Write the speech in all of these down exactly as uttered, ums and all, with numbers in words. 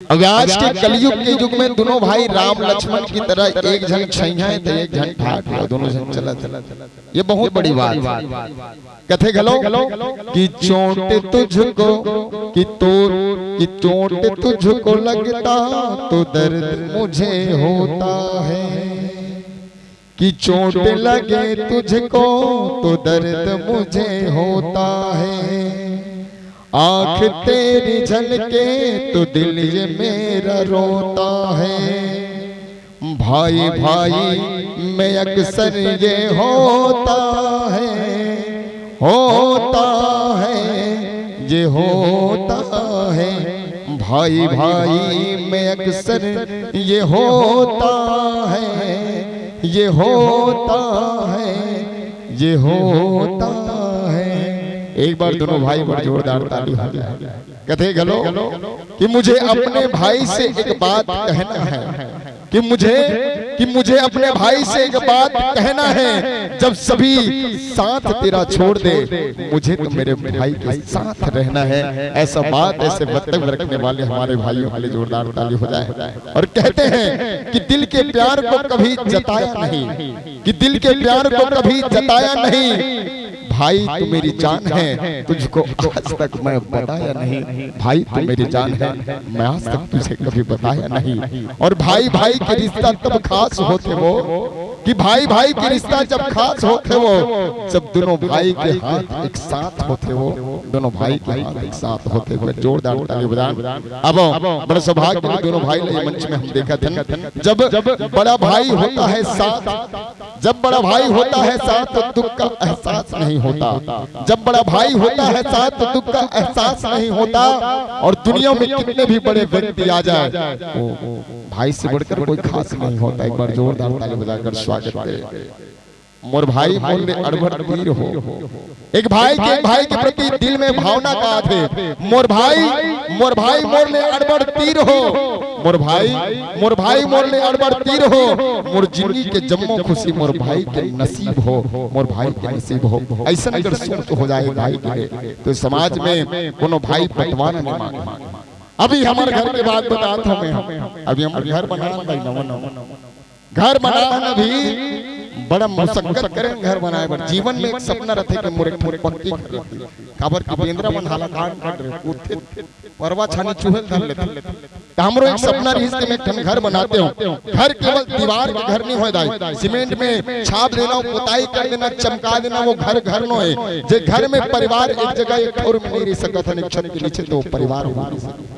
अब आज के कलयुग के युग में दोनों भाई राम लक्ष्मण की तरह, एक झन छइहा हे तो एक झन ठाठ हे, दोनों झन चलत हे। ये बहुत बड़ी बात। कथे घलो कि चोट तुझको, कि तो, कि चोट तुझको लगता तो दर्द मुझे होता है, कि चोट लगे तुझको तो दर्द मुझे होता है, आंख तेरी झलके तो दिल ये मेरा रोता है। भाई भाई में अक्सर ये होता है, होता है, ये होता है। भाई भाई में अक्सर ये होता है, ये होता है, ये होता है। एक बार दोनों भाई बर जोरदार ताली हो जाए। कथे घलो कि मुझे अपने भाई से एक बात कहना है, कि मुझे, कि मुझे अपने भाई से एक बात कहना है, जब सभी साथ तेरा छोड़ दे, मुझे तो मेरे भाई के साथ रहना है। ऐसा बात, ऐसे वक्तव्य रखने वाले हमारे भाइयों के लिए जोरदार ताली हो जाए। और कहते हैं कि दिल के प्यार को कभी जताया नहीं, कि दिल के प्यार को कभी जताया नहीं। भाई तू मेरी जान है, तुझको आज तक मैं बताया नहीं। भाई तू मेरी जान है, मैं आज तक तुझे कभी बताया नहीं। और भाई भाई के रिश्ता तब खास होथे वो, कि भाई भाई के रिश्ता जब खास होथे वो, जब दोनों भाई के हाथ एक साथ होथे वो, दोनों भाई के हाथ एक साथ होथे वो। जोरदार ताली बजान। अब बड़ा सौभाग्य, दोनों भाई ला ये मंच में हम देखत हन। जब बड़ा भाई होता है साथ, जब बड़ा भाई होता है साथ तो दुख का एहसास नहीं होता। जब बड़ा भाई होता है साथ तो दुख का एहसास नहीं होता। और दुनिया में कितने भी बड़े व्यक्ति आ जाए, वो भाई से बढ़कर कोई खास नहीं होता। एक बार जोरदार ताली बजाकर स्वागत करें। मोर भाई मोर ले अड़बड़ तीर हो। एक भाई के, एक भाई के प्रति दिल में भावना का आथे, मोर भाई, मोर भाई मोर ले अड़बड़ तीर हो, मोर भाई, मोर भाई मोर ले अड़बड़ तीर हो, मोर जिंदगी के जम्मो खुशी मोर भाई के नसीब हो, मोर भाई के नसीब हो। ऐसन अगर सोच हो जाए भाई के लिए, तो समाज में कोनो भाई बंटवारा नहीं मांगे। अभी हमर घर के बात बतात हंव मैं, अभी हमर घर बनान भाई नवा नवा। घर बनान अभी बड़ा मशक्कत करेन घर बनाए बर। जीवन में एक सपना रथे कि मोर एक ठन पक्की घर रथे। काबर कि बेंदरा मन हालाकान कर रहे, उठथे, परवा छानी चुहे ल धर लेथे। त हमरो एक सपना रहिस कि मैं एक ठन घर बनातेंव। घर केवल दीवार के घर नहीं होय दाई, सीमेंट में छाप देना, पोताई कर देना, चमका देना, वो घर घर नोहे। जे घर में परिवार एक जगह एक ठउर में नहीं रह सकत हन, एक छत के नीचे, तो वो परिवार हो नहीं सकत।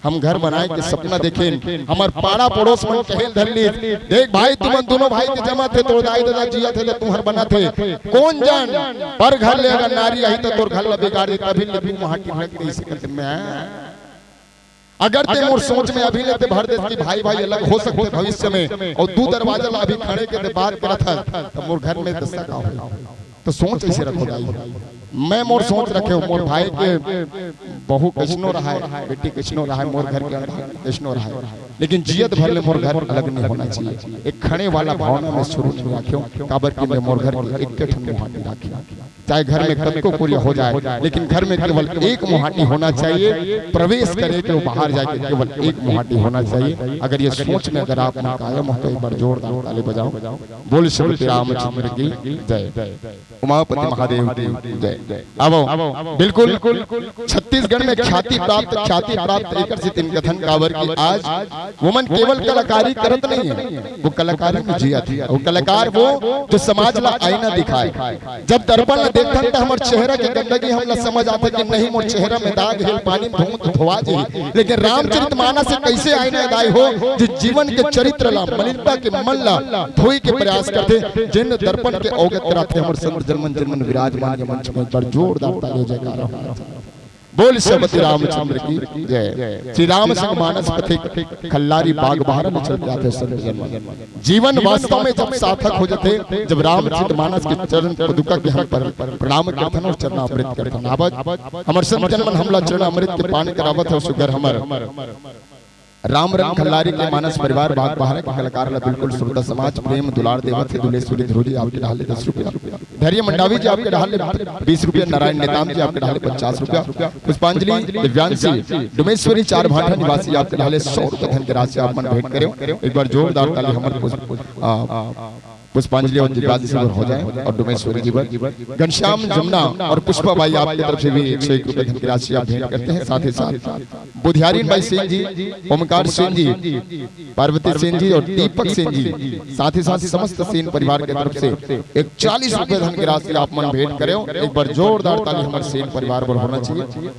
हम घर बनाए के सपना देखेन, हमर पाड़ा पड़ोस मन कहे ल धर लीस, "देख भाई, तुमन दोनों भाई के जमत हे, तोर दाई ददा जियत हे त तुंहर बनत हे। कोन जन पर घर ले अगर नारी आही त तोर घर ल बिगाड़ दे, तभी ले तू वहां टिकट नहीं सकत मैं।" अगर ते मोर सोच में अभी ले ते भर देस कि भाई भाई अलग हो सकथे भविष्य में, अउ दू दरवाजा ला अभी खड़े के ते बात करत हस, त मोर घर में दशा का होही? तो सोच ऐसे रखो भाई। मैं मोर सोच रखे हंव, मोर भाई के बहू कइसनो रहय, बेटी कइसनो रहय, मोर घर के अंधार कइसनो रहय, लेकिन जियत भर ले मोर घर अलग नहीं होना चाहिए। एक खड़े वाला भावना में शुरू नहीं राखे हंव, काबर कि मैं मोर घर के एक ठन मुहाटी राखे हंव। चाहे घर में कतको कुरिया हो जाए, लेकिन घर में केवल एक मुहाटी होना चाहिए। प्रवेश करे के, बाहर जाके केवल एक मुहाटी होना चाहिए। अगर ये सोच में अगर आप कायम हो तो एक बार जोरदार ताली बजाओ। बोल श्रीमती रामचंद्र की जय, उमापति महादेव की जय। आवो, बिल्कुल छत्तीसगढ़ में ख्याति प्राप्त, ख्याति प्राप्त एकर सेती कथन, काबर कि आज वो मन केवल कलाकारी करत नहीं है, वो कलाकारी में जियत हे। वो कलाकार वो जो समाज ला आईना दिखाए। जब दर्पण ला देखथन त हमर चेहरा के गंदगी हमला समझ आथे कि नहीं, मोर चेहरा में दाग हे, पानी में धोवंव त धोवा जही। लेकिन रामचरित मानस से कइसे आईना दाई हो, जो जीवन के चरित्र ला, मलिनता के मन ला धोए के प्रयास करथे, जेन दर्पण के अवगत कराथे हमर संत जर्मन, जर्मन विराजमान ये मंच में। एक बार जोरदार ताली, जयकारा हो। बोल श्रीमती रामचंद्र की जय। श्री राम संग मानस पथिक खल्लारी बाग बहारा में चल के आथे संत जन। जीवन वास्तव में जब सार्थक हो जाथे, जब रामचरित मानस के चरण पदुका के हम पर प्रणाम करथन अउ चरणामृत करथन। आवत हमर संत जन मन हमला चरणामृत के पान करावत हे, सुघर हमर राम रंग खल्लारी के मानस परिवार बागबाहरा के कलाकार ला बिल्कुल श्रोता समाज प्रेम दुलार देवत हे। दुलेश्वरी ध्रुव जी आपके डाले दस रुपया, धैर्य मंडावी जी आपके डाले बीस रुपया, नारायण नेताम जी आपके डाले पचास रुपया, पुष्पांजलि दिव्यांशी डुमेश्वरी चार भाटा निवासी आपके डाले सौ रुपया धन के राशि आप मन भेंट करे। एक बार जोरदार ताली हमर पुष्प-, आ, पुष्पांजलि और दिव्यांशी बर हो जाए और डुमेश्वरी जी बर घनश्याम जमुना और पुष्पा बाई आपके तरफ से भी एक सौ एक रुपया धन की राशि आप भेंट करते हैं। साथ ही साथ बुधियारिन बाई सिंह जी, ओमकार सिंह जी, पार्वती सिंह जी और दीपक सिंह जी, साथ ही साथ समस्त सेन परिवार के तरफ से एक चालीस रुपया धन की राशि आप मन भेंट करे। एक बार जोरदार ताली हमर सेन परिवार बर होना चाहिए।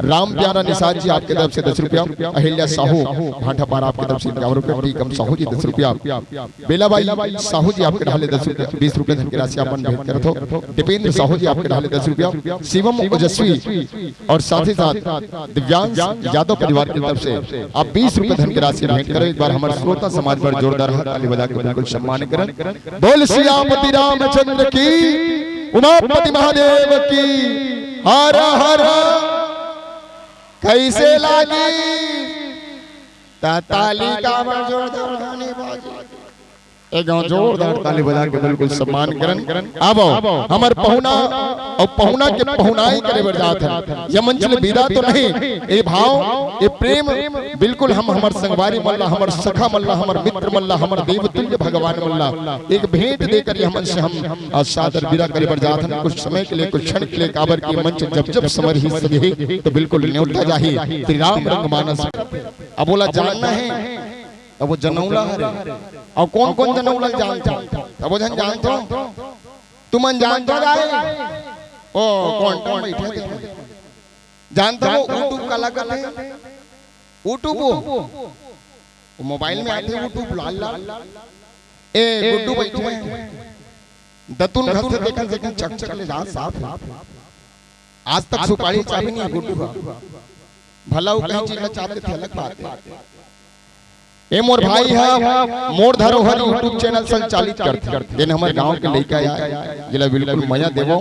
राम प्यारा निषाद जी आपके तरफ से दस रुपया, अहिल्या साहू भाटापारा आपके तरफ से इक्यावन रुपया, टीकम साहू जी दस रुपया, बेलाबाई साहू जी आपके डाले दस रुपया, बीस रुपया धन की राशि आप मन भेंट करत हो। दीपेंद्र साहू जी आपके डाले दस रुपया, शिवम ओजस्वी और साथ ही साथ दिव्यांश यादव परिवार की तरफ से आप बीस रुपया धन की राशि भेंट करो। एक बार हमर श्रोता समाज बर जोरदार हाथ ताली बजा के बिल्कुल सम्मान करन। बोल सियापति रामचंद्र की, उमापति महादेव की, हर हर। कैसे लागी? त ताली काबर जोरदार नहीं बाजी? एक गाँव जोरदार ताली बजा के बिल्कुल सम्मान करन। अब हमर पहुना और पहुना के पहुनाई करे बर जात हे। ये मंच ले विदा तो नहीं, ये भाव, ये प्रेम बिल्कुल हम हमर संगवारी मन ला, हमर सखा मन ला, हमर मित्र मन ला, हमर देवतुल्य भगवान मन ला एक भेंट देकर ये हमन से हम आज सादर विदा करे बर जात हन। कुछ समय के लिए, कुछ क्षण के लिए, काबर की मंच जब जब समरही सजही तो बिल्कुल न्योता जाही श्री राम रंगमानस। अब ओला जानना हे, अब वो जनौला हरे। और कौन कौन जनौला जानत हो? अब वो जन जानत हो? तुमन जानत हो जाए? ओ, कौन कौन बैठे थे? जानत हो वो YouTube काला कथे? YouTube वो? वो मोबाइल में आथे YouTube लाल लाल। ए, गुड्डू बैठे हैं। दतुन घर से देखन देखन चक चक ले जात साफ है। आज तक सुपारी चाबी नहीं है गुड्डू का। भला वो कहीं चीज में चाहते थे, अलग बात है। ए मोर भाई हा मोर धरोहर YouTube चैनल संचालित करथे। जेन हमर गांव के लइका आय, जेला बिल्कुल मया देवो।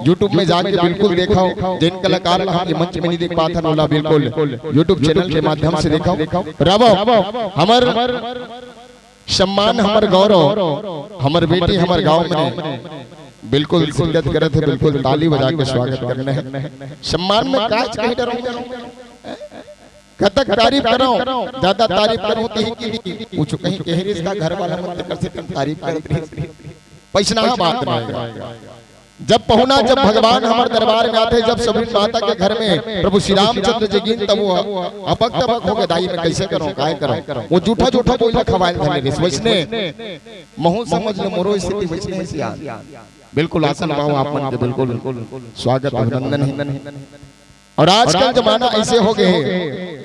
YouTube में जाके बिल्कुल देखो। जेन कलाकार ला हम ये मंच में नहीं देख पाथन, ओला बिल्कुल YouTube चैनल के माध्यम से देखो। रवो, हमर सम्मान, हमर गौरव, हमर बेटी, हमर गांव में बिल्कुल शिरकत करत हे, बिल्कुल ताली बजा के स्वागत करने हे। सम्मान में काज कहीं डरो, कतक तारीफ करो, ज्यादा तारीफ करो तो ही की कुछ कहीं कह रही इसका घर वाला मत कर से कम तारीफ करत रही। पैसना बात नहीं। जब पहुना, जब भगवान हमर दरबार में आथे, जब सबरी माता के घर में प्रभु श्री रामचंद्र जी गिन, तब वो अबक तबक हो गए, दाई मैं कैसे करूं, काय करूं? वो जूठा जूठा बोला खवाए धने रिस। वैसने महू समझ लो, मोरो स्थिति वैसने है सियान। बिल्कुल आसन भाव आप मन के बिल्कुल स्वागत अभिनंदन है। और आजकल जमाना ऐसे हो गए है,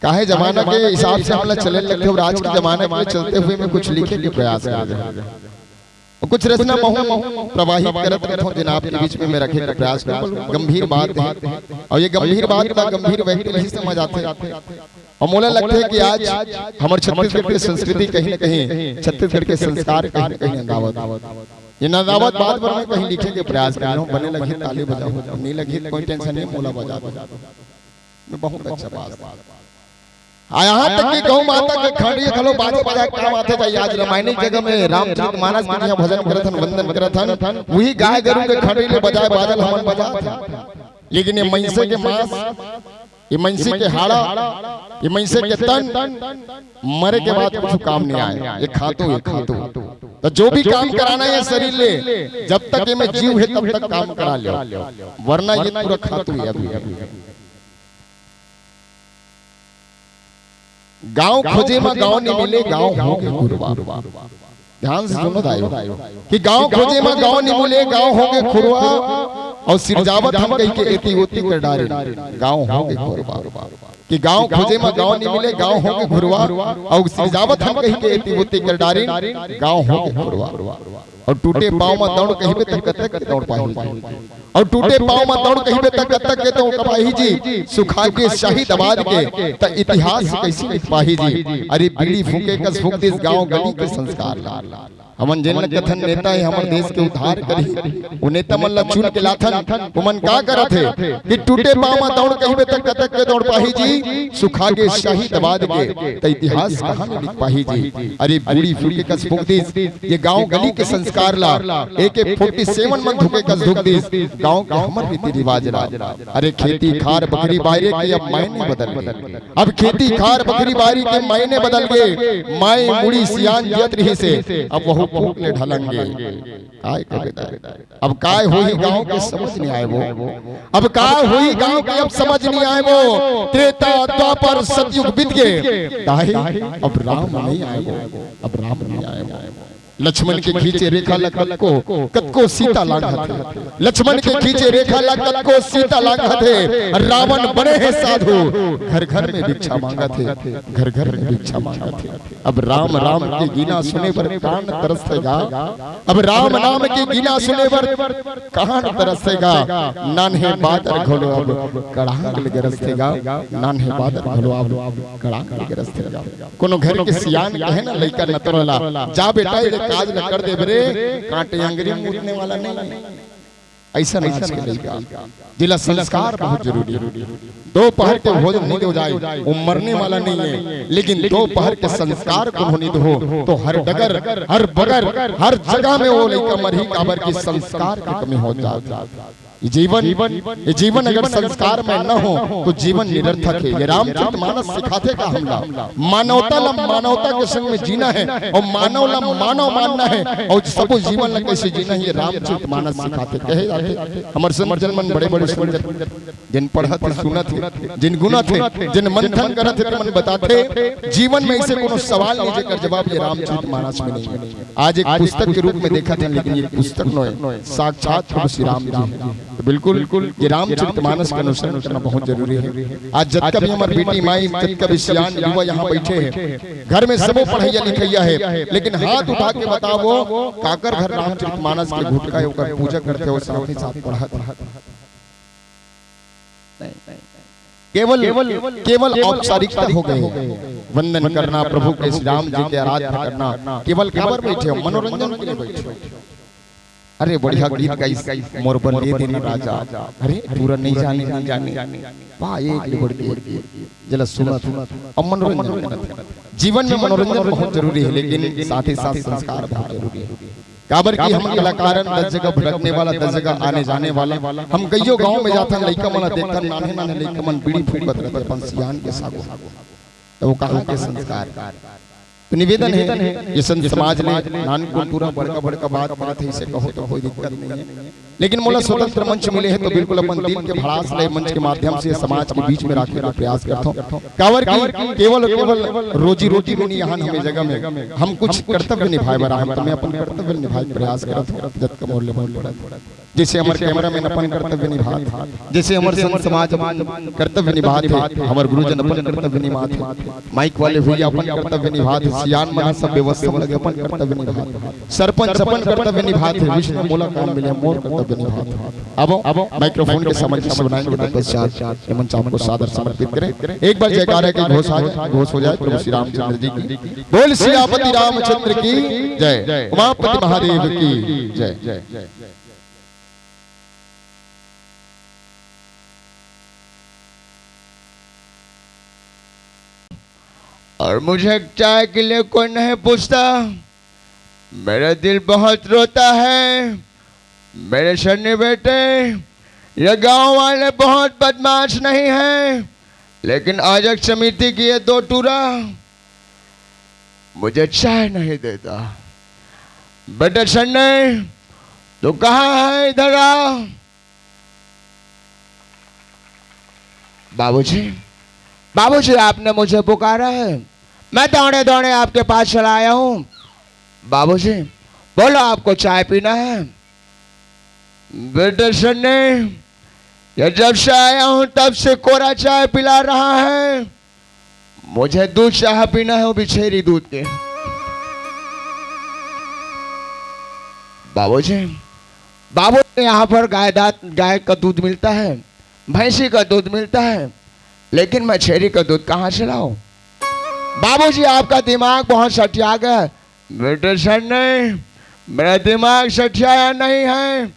काहे जमाना के हिसाब से हमला चले लगथे और आज के जमाना के चलते हुए मैं कुछ लिखे के प्रयास कर रहे हैं। और कुछ रचना महू प्रवाहित करत रहथों, जेन आपके बीच में मैं रखे के प्रयास करूं। गंभीर बात है, और ये गंभीर बात ला गंभीर व्यक्ति नहीं समझ आथे। और मोला लगथे कि आज हमर छत्तीसगढ़ के संस्कृति कहीं न कहीं, छत्तीसगढ़ के संस्कार कहीं न कहीं नंदावत। ये नंदावत बात पर मैं कहीं लिखे के प्रयास कर रहा हूँ। बने लगी ताली बजाओ, नहीं लगी कोई टेंशन नहीं, मोला बजा दो। मैं बहुत अच्छा बात। आ, यहाँ तक कि गौ माता के खड़ी घलो बाजे बजाए काम आथे जाई। आज रामायणी जगह में रामचरित मानस के जिहाँ भजन करत हन, वंदन करत हन, वही गाय गरु के खड़ी ले बजाए बाजल हमन बजात हन। लेकिन ये मइनसे के मांस, ये मइनसे के हाड़ा, ये मइनसे के तन मरे के बाद कुछ काम नहीं आए। ये खातू, ये खातू। तो जो भी काम कराना है शरीर ले, जब तक ये में जीव है तब तक काम करा लो, वरना ये पूरा खातू है अभी। गांव खोजे म गांव नी मिले, गांव होगे खुरवा। ध्यान से सुनो दाई हो कि गांव खोजे म गांव नी मिले, गांव होगे खुरवा। और सिरजावत हम कही के एती ओती कर डारे, गांव होगे खुरवा। कि गांव खोजे म गांव नी मिले, गांव होगे खुरवा। और सिरजावत हम कही के एती ओती कर डारे, गांव होगे खुरवा। और टूटे पांव म दौड़ कहिबे त कतक के दौड़ पाही जी। और टूटे पांव म दौड़ कहिबे त कतक के दौड़ पाही जी। सुखा के शाही दबाद के त इतिहास कइसे लिख पाही जी। अरे बीड़ी फूके कस फूक दिस गांव गली के संस्कार ला। हमन जेन ल कथन नेता हे हमर देश के उद्धार करही, वो नेता मन ल चुन के लाथन। ओमन का करत हे कि टूटे पाँव म दौड़ कहिबे त कतक के दौड़ पाही जी, सुखा के शाही दबाद के त इतिहास कहाँ में लिख पाही जी। अरे बूड़ी फूके कस फूक दिस, ये गांव गली के संस्कार ला एके फोर्टी सेवन मन धुके कस धुक दिस, गांव के हमर रीति रिवाज ला। अरे खेती खार बकरी बायरे के अब मायने बदल गे। अब खेती खार बकरी बारी के मायने बदल गे। माई मुड़ी सियान जियत रहिसे, अब वहू फूक ले ढलंगे। काय कबे दाई? अब काय होही गांव के समझ नहीं आए वो। अब काय होही गांव के अब समझ नहीं आए वो। त्रेता द्वापर सतयुग बीत गे। दाई, अब राम नहीं आए वो। अब राम नहीं आए वो। लक्ष्मण के खींचे रेखा ला कतको, कतको सीता लांघत हे। लक्ष्मण के खींचे रेखा ला कतको सीता लांघत हे। रावण बने हे साधु, घर घर में भिक्षा मांगत हे, घर घर में भिक्षा मांगत हे। अब राम राम के गीना सुने बर कान तरसथे गा। अब राम नाम के गीना सुने बर कान तरसथे गा। नान्हे बादर घलो अब कड़ांग ले गरजथे गा। नान्हे बादर घलो अब कड़ांग ले गरजथे गा। कोनो घर के सियान कहे ना लइका नतरा ला, "जा बेटा, ये काज ल कर देबे रे, कांटे अंगरी मूतने वाला नहीं है।" अइसन आज के लइका, जेला संस्कार बहुत जरूरी हे। दो पहर के भोजन नहीं दो जाए, वो मरने वाला नहीं है, लेकिन दो पहर के संस्कार कोनो नहीं दो, तो हर डगर, हर बगर, हर जगह में वो लइका मरही, काबर की संस्कार के कमी हो जात हे। ये जीवन, ये जीवन अगर संस्कार में न हो, तो जीवन निरर्थक हे। ये रामचरित मानस सिखाथे का हमला? मानवता ला मानवता के संग में जीना हे, अउ मानव ला मानव मानना हे, अउ सबो जीवन ला कैसे जीना हे, ये रामचरित मानस सिखाथे। कहे जाथे, हमर संत जन मन बड़े-बड़े संत जन, जिन पढ़त हे, सुनत हे, जिन गुनत हे, जिन मंथन करत हे, तेमन बताथे, जीवन में ऐसे कोनो सवाल नहीं, जेकर जवाब ये रामचरित मानस में नहीं हे। आज एक पुस्तक के रूप में देखत हे, लेकिन ये पुस्तक नोहे, साक्षात प्रभु श्री राम जी हे। तो बिल्कुल, ये रामचरित मानस के अनुसरण करना बहुत जरूरी हे। आज जतका भी हमर बेटी माई, जतका भी सियान युवा यहाँ बैठे हे, घर में सबो पढ़इया लिखइया हे, लेकिन हाथ उठा के बतावो, काकर घर रामचरित मानस के घुटका हे, ओकर पूजा करथे, वो साथ ही साथ पढ़त हे। नहीं, नहीं, नहीं। केवल, केवल औपचारिकता हो गए। वंदन करना, प्रभु के श्री राम जी के आराधना करना, केवल काबर बैठे हो? मनोरंजन के लिए बैठे हो। अरे बढ़िया गीत गाइस, मोर बर दे देना राजा। अरे पूरा नहीं जाने, नहीं जाने। वाह, एक ले बढ़ के, जेला सुनत हो। अब मनोरंजन करत हो। जीवन में मनोरंजन बहुत जरूरी हे, लेकिन साथ ही साथ संस्कार बहुत जरूरी हे। काबर कि हम कलाकार हन, दस जगह भटकने वाला, दस जगह आने जाने वाला, हम कइयो गांव में जाथन, लइका मन ला देखथन, नान्हे नान्हे लइका मन बीड़ी फूंकत रहिथे अपन सियान के सागो, त वो कहाँ के संस्कार? तो निवेदन हे, ये संत समाज ले नानकुन टूरा बड़का बड़का बात करत हे, इसे कहो तो कोई दिक्कत नहीं हे, लेकिन मोला स्वतंत्र मंच मिले हे, तो बिल्कुल अपन दिल के भड़ास ले मंच के माध्यम से समाज के बीच में राखे के प्रयास करथों। काबर कि केवल, केवल रोजी रोटी में नहीं आहन हम ए जगह में, हम कुछ कर्तव्य निभाए बर आहन, त मैं अपन कर्तव्य निभाए के प्रयास करत हूँ, जतका मोर ले बन पड़त। जैसे हमर कैमरामैन अपन कर्तव्य निभात, जैसे हमर संत समाज अपन कर्तव्य निभात हे, हमर गुरुजन अपन कर्तव्य निभात हे, माइक वाले भैया अपन कर्तव्य निभात हे, सियान मन सब व्यवस्था लगे अपन कर्तव्य निभात हे, सरपंच अपन कर्तव्य निभात हे, विष्णु मोला काम मिले, मोर कर्तव्य निभात हे। अब, अब माइक्रोफोन के समझ से बनाएंगे, तत्पश्चात ये मंच आपको सादर समर्पित करें। एक बार जयकारा के घोष आ जाए, घोष हो जाए प्रभु श्री रामचंद्र जी की। बोल सियापति रामचंद्र की जय, उमापति महादेव की जय। और मुझे चाय के लिए कोई नहीं पूछता। मेरा दिल बहुत रोता है। मेरे शन्नी बेटे, ये गांव वाले बहुत बदमाश नहीं हैं, लेकिन आयोजक समिति की ये दो टूरा मुझे चाय नहीं देता। बेटे शन्नी, तू कहाँ है? इधर आ। बाबूजी, बाबूजी, आपने मुझे पुकारा है, मैं दौड़े दौड़े आपके पास चला आया हूँ। बाबूजी, बोलो, आपको चाय पीना है? बेटे शन्नी, ये जब से आया हूँ तब से कोरा चाय पिला रहा है। मुझे दूध चाह पीना है, वो भी छेरी दूध के। बाबूजी, बाबूजी, यहाँ पर गाय दा-, गाय का दूध मिलता है, भैंसी का दूध मिलता है, लेकिन मैं छेरी का दूध कहाँ से लाऊं? बाबूजी, आपका दिमाग बहुत सटिया गया है। बेटे शन्नी, मेरा दिमाग सठियाया नहीं है,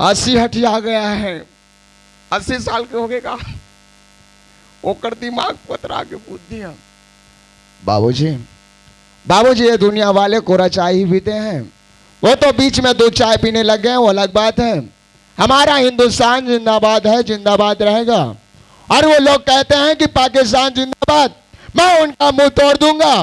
अस्सी हटिया गया है। अस्सी साल के हो गए का, ओकर दिमाग पतरा के बुद्धि है। बाबूजी, बाबूजी, ये दुनिया वाले कोरा चाय ही पीते हैं, वो तो बीच में दो चाय पीने लग गए, वो अलग बात है। हमारा हिंदुस्तान जिंदाबाद है, जिंदाबाद रहेगा। और वो लोग कहते हैं कि पाकिस्तान जिंदाबाद, मैं उनका मुंह तोड़ दूंगा।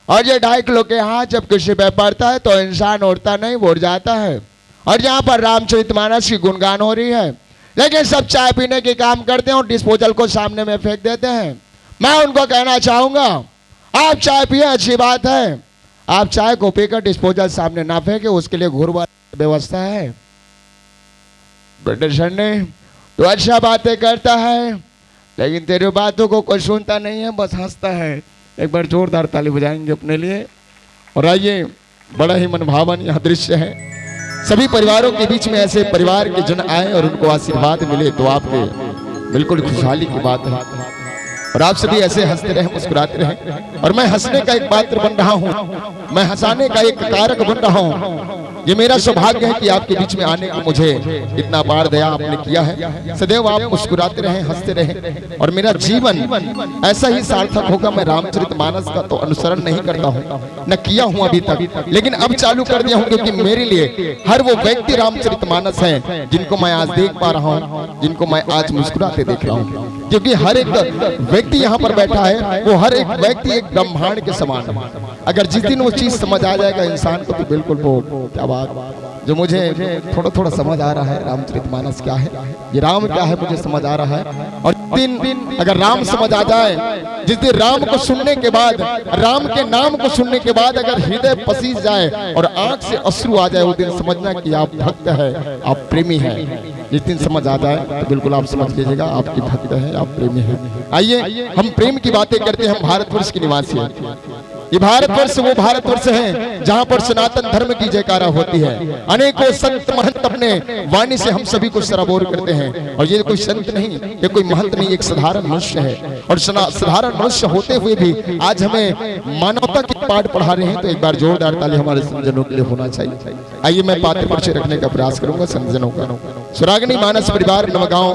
और ये ढाई किलो के हाथ जब किसी पे पड़ता है तो इंसान उड़ता नहीं, वो उड़ जाता है। और यहाँ पर रामचरितमानस की गुणगान हो रही है, लेकिन सब चाय पीने के काम करते हैं और डिस्पोजल को सामने में फेंक देते हैं। मैं उनको कहना चाहूंगा, आप चाय पिए, अच्छी बात है, आप चाय को पीकर डिस्पोजल सामने ना फेंके, उसके लिए घूर वाली व्यवस्था है। ब्रिटिशर ने तो अच्छा बातें करता है, लेकिन तेरे बातों को कोई सुनता नहीं है, बस हंसता है। एक बार जोरदार ताली बजाएंगे अपने लिए। और आइए, बड़ा ही मनभावन यहाँ दृश्य है। सभी परिवारों के बीच में ऐसे परिवार के जन आए और उनको आशीर्वाद मिले तो आपके बिल्कुल खुशहाली की बात है। और आप सभी ऐसे हंसते रहें, मुस्कुराते रहें। और मैं हंसने का एक पात्र बन रहा हूँ, मैं हंसाने का एक कारक बन रहा हूँ। ये मेरा सौभाग्य है कि आपके बीच में आने को मुझे इतना अपार दया आपने किया है। सदैव आप मुस्कुराते रहें, हंसते रहें, और मेरा जीवन ऐसा ही सार्थक होगा। मैं रामचरित मानस का तो अनुसरण नहीं करता हूँ, न किया हूँ अभी तक, लेकिन अब चालू कर दिया हूँ, क्योंकि मेरे लिए हर वो व्यक्ति रामचरित मानस है जिनको मैं आज देख पा रहा हूँ, जिनको मैं आज मुस्कुराते देख रहा हूँ, क्योंकि हर एक व्यक्ति यहाँ पर बैठा है, वो हर एक व्यक्ति एक ब्रह्मांड के समान है। अगर जिस दिन वो चीज समझ आ जाएगा इंसान को, तो बिल्कुल वो, क्या बात, जो मुझे थोड़ा थोड़ा समझ आ रहा है रामचरित मानस क्या है, ये राम क्या है, मुझे समझ आ रहा है। और दिन अगर राम समझ आ जाए, जिस दिन राम को सुनने के बाद, राम के नाम को सुनने के बाद अगर हृदय पसीज जाए और आंख से अश्रु आ जाए, वो दिन समझना कि आप भक्त है, आप प्रेमी है। जिस दिन समझ आ जाए तो बिल्कुल आप समझ लीजिएगा, आपकी भक्त है, आप प्रेमी है। आइए, हम प्रेम की बातें करते हैं, हम भारतवर्ष के निवासी हैं। ये भारतवर्ष वो भारतवर्ष है जहां पर सनातन धर्म की जयकारा होती है। अनेकों संत महंत अपने वाणी से हम सभी को सराबोर करते हैं। और ये कोई संत नहीं, ये कोई महंत नहीं, एक साधारण मनुष्य है। और सना-, साधारण मनुष्य होते हुए भी आज हमें मानवता के पाठ पढ़ा रहे हैं, तो एक बार जोरदार ताली हमारे संतजनों के लिए होना चाहिए। आइए, मैं पात्र परिचय रखने का प्रयास करूंगा संतजनों का। स्वरागिनी मानस परिवार नवगांव